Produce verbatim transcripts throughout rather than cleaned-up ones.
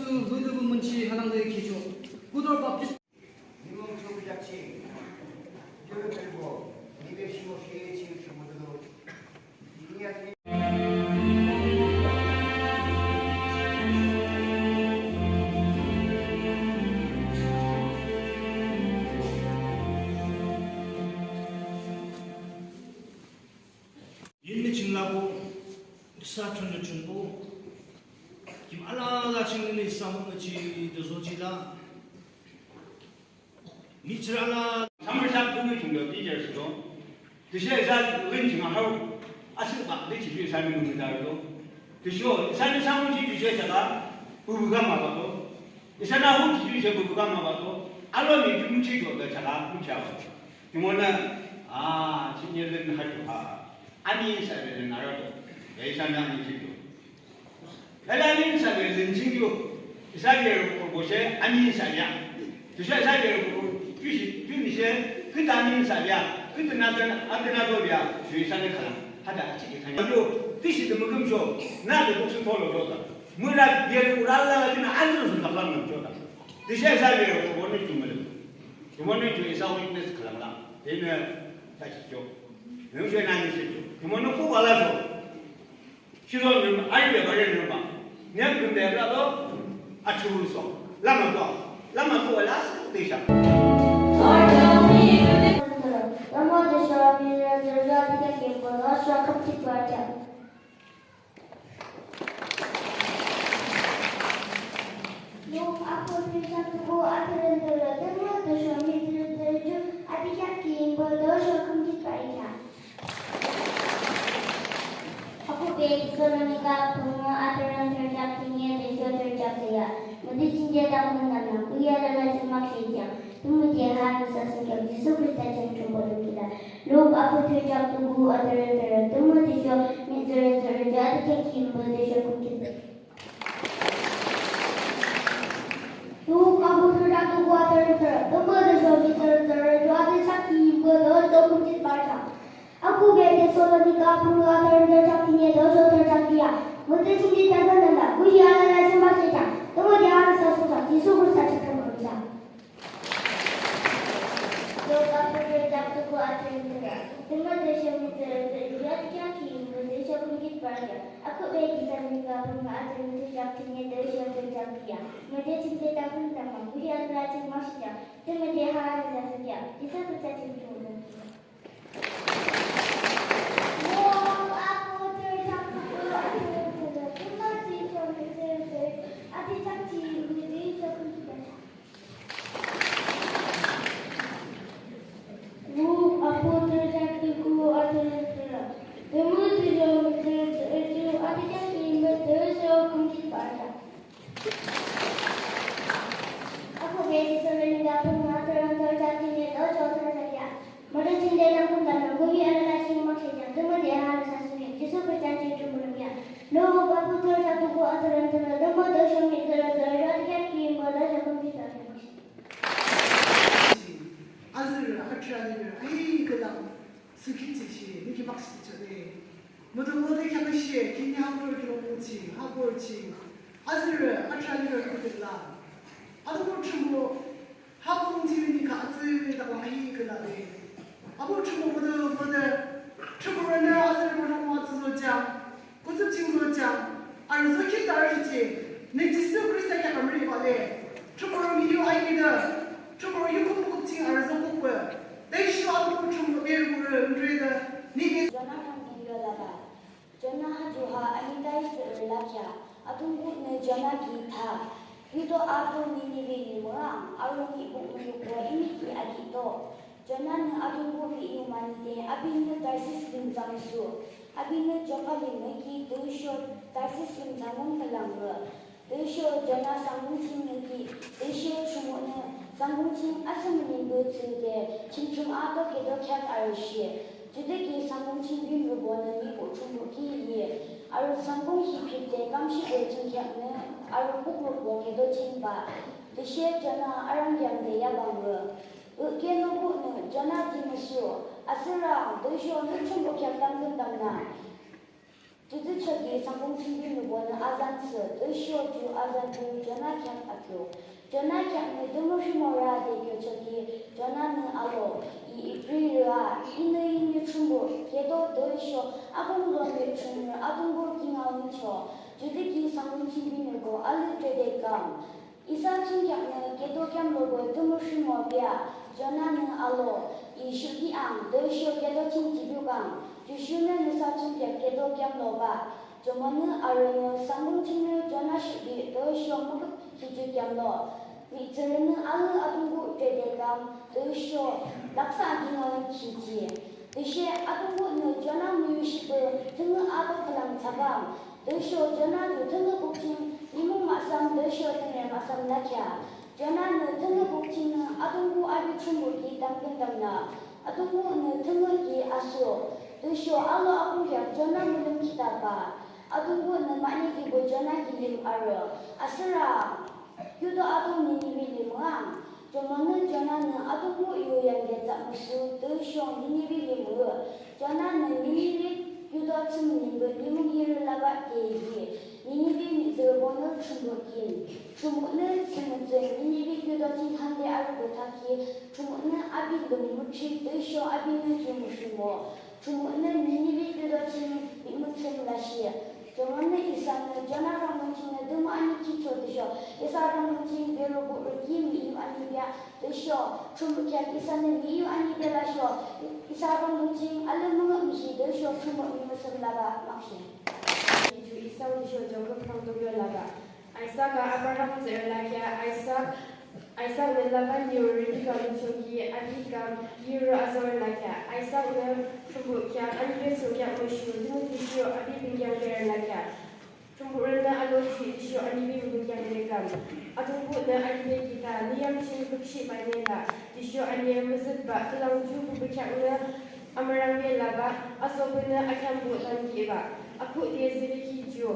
Ludu bu munchi hanang de kicho. Kutor Baptist. Yinmi ching labo, isa thunü thunbo, kim alala ching nini isa mung chi de zo chi la. Mihtsürü alala. Summer camp thunü thunbo teacher sito. Tüshe isa lün ching ahau. Asüh ba de chi ju isa ni mung da to. Tüsho isa ni sa mung chi ju isa la. Bubu kama ba to. Isa na hu chi ju isa bubu kama ba to. Alomi ju mung chi ju da chala mung cha ba. Jumonü, a, chinye lün ha ju ha. Ani isa lün nara to. Ya isa na ani chi ju. Lala ani isa lün lün ching ju. Isa lün ko bo she ani isa ya. Tüshe isa lün ko ju shi, ju ni she, kü ta ani isa ya. Kü ta na ta, a ta na to ya. Shu isa lün khala. Hada chi ki khala. Ju, tüshe de müküm sho. Na de duk sun to lo lo da. Mura lün ko la la la na ani sun ta la na jo da. Tüshe isa lün ko bo ni ju mülüm. Jumonü ju isa witness khala la. Dene ta shi jo. Nung shi na ni shi jo. Jumonü ko wala jo. Shizong nung, ari be bare nung ba. Nyam küm de la do. Achu so. Lama do. Lama do wala sa de sha. Lama de sha mi ra de ra de ke bo la sha kap ti ba ja. Luk apu thürü chapter two, atürü thürü, tümü tüsho mihtsürü thürü ju, ati kheak ki yimbo tüsho khümkhitbah ikheah. Akhuhbe Thessalonika pungü atürü thürü chapter thüne tüsho thürü chapter ya. Mütü chingde tamkhüntamnü, kuhi alala ching makshe jang. Tümüde ha nüsa thsungkheak Jisu Khrista ching Thrünpuh lümkhi la. Luk apu thürü chapter two, atürü thürü, tümü tüsho mihtsürü thürü ju, ati kheak ki yimbo tüsho khümkhitbah. Luk apu thürü chapter two, atürü thürü, tümü tüsho mihtsürü thürü ju, ati kheak ki yimbo tüsho khümkhitbah ja. Akhuhbe Thessalonika pungü atürü thürü chapter thüne tüsho thürü chapter ya. Mütü chingde tamkhüntamnü, kuhi alala ching makshe jang. Tümüde ha nüsa thsungkheak Jisu Khrista ching Thrünpuh lümkhi la. Luk apu thürü chapter two, atürü thürü, tümü tüsho mihtsürü thürü ju, ati kheak ki yimbo tüsho khümkhitbah ja. Akhuhbe Thessalonika pungü atürü thürü chapter thüne tüsho thürü chapter ya. Mütü chingde tamkhüntamnü, kuhi alala ching makshe jang. Tümüde ha nüsa thsungkheak Jisu Khrista ching Thrünpuh lümkhi la. Luk apu thürü chapter two, atürü thürü, tümü tüsho mihtsürü thürü ju, ati kheak ki yimbo tüsho khümkhitbah ja. Luk apu thürü chapter two, atürü thürü, tümü tüsho mihtsürü thürü ju, ati kheak ki yimbo tüsho khümkhitbah ja. Akhuhbe Thessalonika pungü atürü thürü chapter thüne tüsho thürü chapter ya. Mütü chingde tamkhüntamnü, kuhi alala ching makshe jang. Tümüde ha nüsa thsungkheak Jisu Khrista ching Thrünpuh lümkhi la. Luk apu thürü chapter two, atürü thürü, tümü tüsho mihtsürü thürü ju, ati kheak ki yimbo tüsho khümkhitbah ja. Azürü, atraliberü, ai, kala, sükitsüshe, nü ki makshe jang le. Müdübo de kheaküshe, khihni ha borü kiulongpung ching, ha borü ching. Azürü, atraliberü kukutla. Atungpuh Thrünpuh, ha borü ching nü ki atsü daklang ai kala le. Atungpuh Thrünpuh müdübo de, Thrünpuh rünü azürü mürang mütsü zojang. Kutsüp ching zojang, arü zokhit arüshihjih, nü Jisu Khrista kheak amribah le, Thrünpuh rü miyu aimide, Thrünpuh rü yukhüm kup ching arü zokukbe, tüsho Atungpuh Thrünpuh berübo rü nride, nü Jona kheak video laba. Jona ha ju ha anita i tsührü lakheah, Atungpuh nü Jona ki tha, Küto ato Ninive nimung arünü bukmuyukbo iniki akito. Jonanü Atungpuh miyu manide apinü Tarsis lim thsangsu. Apinü Joppa lim miki tüsho Tarsis lim thsangyung khülang ngü. Tüsho Jona sangkung ching miki, tüsho Thrünpuhnü sangkung ching asümünim pü thsüde chingchung ato keto kheak arüshih. Judüki sangkung ching binrübonü nibo Thrünpuh ki yi. Arü sangkung hi phipde kamshihpü thsungkheaknü arü kukrukbo keto chingbah. Tüshe Jona arangkeangde yabang ngü. Ike nübuhnü Jona ji müsüh, asürang tüsho nü Thrünpuh kheak tamkhüntamnü. Judüchoki sangkung ching binubonü azan thsü, tüsho ju azan ju Jona kheak akio. Jona kheaknü tümü rhimorü de kiochoki, Jonanü alo, I Ibrirü a, inü yinmi Thrünpuh keto tüsho akung lomi Thrünrü Atungpuh kingaün cho. Judüki sangkung ching binubo alü trede kam. Isa thsungkheaknü keto kheamlobo tümü rhimopü a, Jonanü alo, I shuhkihang, tüsho keto ching jihpü kang, jushu nü nüsa thsungkheak keto kheamlobah. Jumonü arünü sangkung chingnü Jona shuhkih tüsho müküp kiju kheamlo. Mihtsürünü alü Atungpuh trede kam, tüsho laksah kingaün kiji. Tüshe Atungpuhnü Jona müyu shipü thüngü ato khülang thsakang. Tüsho Jona ju thüngü bukching nimung mahsam tüsho thüngre mahsam lakheah. Jonanü thüngü bukchingnü Atungpuh api Thrünpuh ki tamkhüntamnü, Atungpuhnü thüngü ki aso. Tüsho alo akung kheak Jona mülümkhitaba. Atungpuhnü mahne kibo Jona kilim arü, asürang, kiuto ato Ninive lim ang. Jumonü Jonanü Atungpuh yu yande tsahmusu tüsho Ninive lim ü. Jonanü Ninive kiuto thsümünimbe nimung yirü labah de yi. Ninive mihtsürübonü Thrünpuh kin. Thrünpuhnü thsümütsü Ninive kiuto ching hande arübo thakhi, Thrünpuhnü api lung müthri tüsho apinü ju mürhimo. Thrünpuhnü Ninive kiuto ching mihmüthsüm lashi. Jumonü isanü Jona rhangdung chingnü tümü ani khicho tüsho, isa rhangdung ching berübo rüki miyu ani bea tüsho, Thrünpuh kheak isanü miyu ani bea lasho, isa rhangdung ching alü müngühmühi tüsho Thrünpuh mihmüthsüm labah makshe. Ju Esau tüsho Jakob rhangdung yo labah. Isak a Abraham tsührü lakheah. Isak, Isaknü Laban yo Rebeka luchoki api kam yirü azorü lakheah. Isaknü Thrünpuh kheak anibe thsungkheak mushu tümütüsho api binkyangderü lakheah. Thrünpuh rünü aloji tüsho anibe binkyangde kam. Atungpuhnü anibe ki tha, nü yam ching bükshih mahne lah, tüsho ani müzütbah khülang ju püpü kheaknü amürang be labah, azobünü akheambuh tankihbah. Akhuhde zübekhi ju,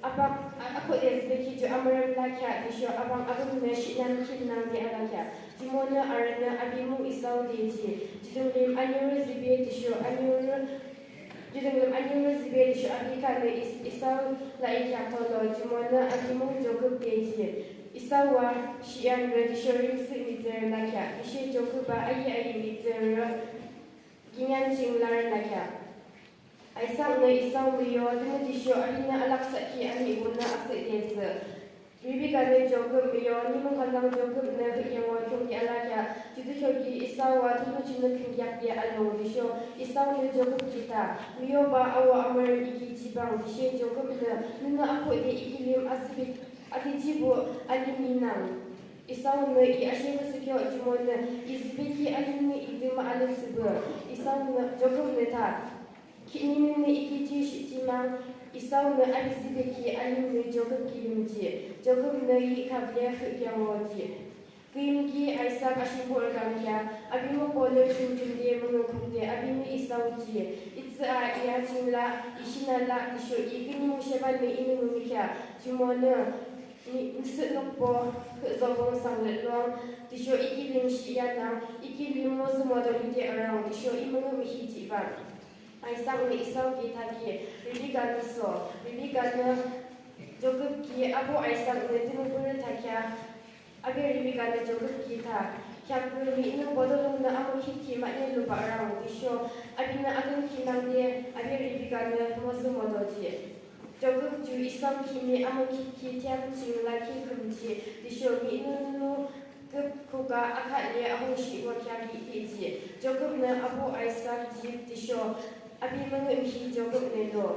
abang, a-, akhuhde zübekhi ju amürang lakheah tüsho abang akhuhnü shihnang khimnangde alakheah. Jumonü arünü api mung Esau de ji. Judünglim aniurü zübe tüsho aniurü, judünglim aniurü zübe tüsho api kheaknü Es-, Esau la-i kheak tolo, jumonü api mung Jakob de ji. Esau a shiyanrü tüsho rimsi mihtsürü lakheah, tüshe Jakob a ayi ayi mihtsürü kingaün ching larü lakheah. Isaknü Esau miyo tümütüsho apinü alaksahkhi anihbonü asühde tsü. Rebekanü Jakob miyo, nimung khülang Jakobnü hüyango khiungde alakheah. Judüchoki Esau a thulu chingnü khümkeak de alung tüsho, Esaunü Jakob ki tha, miyoba awo amürem iki jihbang. Tüshe Jakobnü, nünü akhuhde I kilim azübe, athijihbuh alim yinang. Esaunü, I ashepü thsükhi jumonü, I zübekhi alimnü I tümü alüthsüpü. Esaunü, Jakobnü tha, khihni nünü I ki jih shihjihmang. Esaunü api zübekhi alimnü Jakob kilim ji. Jakobnü yikhap le hüyango ji. Küyimki Isak ashepü rükangkheah, api mükbonü chumchumde müngükhukde apinü Esau ji. Itsü a I aching lah, I shinü lah, tüsho I küni mungshi banü inü mümükheah. Jumonü, nü, nüsüh nukbo, hüzobong sanglüt long, tüsho I kilim shiyanang, I kilim mozü modo lide arang, tüsho I müngühmühi jihbah. Isaknü Esau ki thakhi, Rebekanü so, Rebekanü Jakob ki abuh Isaknü tümüpürü thakheah. Api Rebekanü Jakob ki tha, kheakü mihnü boto lungnü amükhikhi mahne lubah arang tüsho, apinü akünkhi nangde, api Rebekanü mozü modo ji. Jakob ju Esau khihni amükhikhi thiyam ching lakhi khümji, tüsho mihnü nunu küp khuka akha le ahungshih wa kheak yikhitji. Jakobnü abuh Isak ji tüsho, api müngühmühi Jakobnü lo.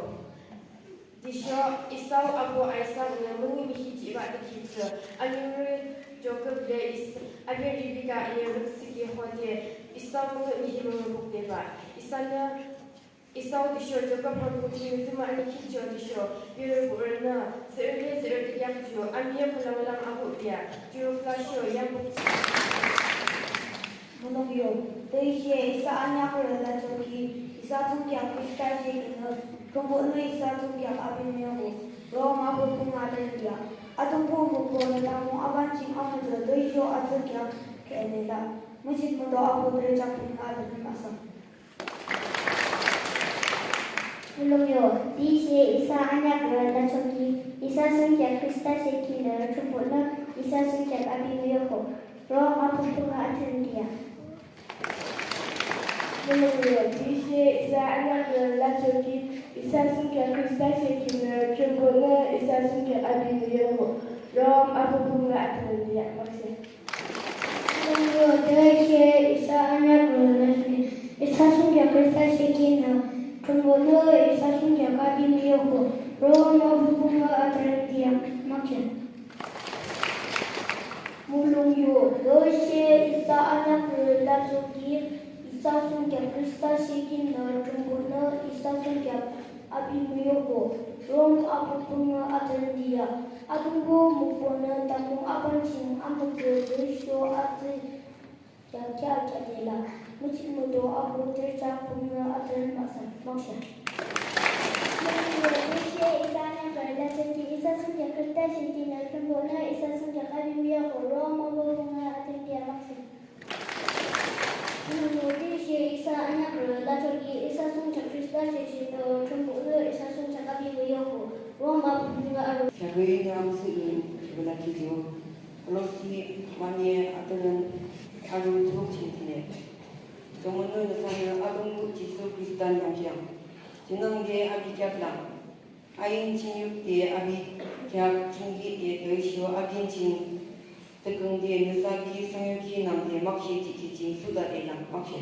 Tüsho Esau abuh Isaknü müngühmühi jihbah de kitsü, aniurü Jakob le Is-, api Rebeka le rüpsiki hode, Esau müngühmühi müngühmühi bukdeba. Esaunü, Esau tüsho Jakob rhangdung chingnü tümü ani khicho tüsho, yürübuhrünü, tsührü le tsührü dükheak ju, amüya khülang lang abuh bea, juruk lasho, yambuk chi. Mulong yo, tüshe isa aniakürü lachoki, isa thsungkheak Khrista she inü, Thrünpuhnü isa thsungkheak api müyangbu, Rom api pung aden bea, Atungpuh mükbonü tamung aban ching amütsü tüsho atsü kheak kele la, müjit müdo api trejak pung aden mahsam. Mulong yo, tüshe isa aneakrü lachoki, isa thsungkheak Khrista she kinü Thrünpuhnü isa thsungkheak api müyokho. Rom apuh pung athrünkhi a. Mulong yo, tüshe isa aneakrü lachoki, isa thsungkheak Khrista she kinü Thrünpuhnü isa thsungkheak api müyokho. Rom apuh pung athrünkhi a. Makshe. Mulong yo, tüshe isa aneakrü lachoki, isa thsungkheak Khrista she kinü Thrünpuhnü isa thsungkheak api müyokho. Rom apuh pung athrünkhi a. Makshe. Mulong yo, tüshe isa aneakrü lachoki, isa thsungkheak Khrista she kinü Thrünpuhnü isa thsungkheak api müyokho. Rom apuh pung athrünkhi a. Atungpuh mükbonü tamung aban ching amütsü tüsho atsü kheaküa kheahde la, müchimüdo abuh thürükheak pung athrün mahsam. Makshe. Mulong yo, tüshe isa aneakrü lachoki, isa thsungkheak Khrista she kinü Thrünpuhnü isa thsungkheak api müyokho. Rom apuh pung athrünkhi a. Makshe. Mulong yo, tüshe isa aneakrü lachoki, isa thsungkheak Khrista she kinü Thrünpuhnü isa thsungkheak api müyokho. Rom apuh pung athrün. Kheakü inü amüsüh inü kibülakhi ju. Kolosi mani athrün arü thuruk ching tüne. Jumonü nüsanü Atungpuh Jisu Khristan yamkhünga junangde api kheak lang. Ayin ching yukde api kheak ching yide tüsho akin ching tüküngde nüsa ki thsangyukhi nangde makshe jihkhi ching sudade lang. Makshe.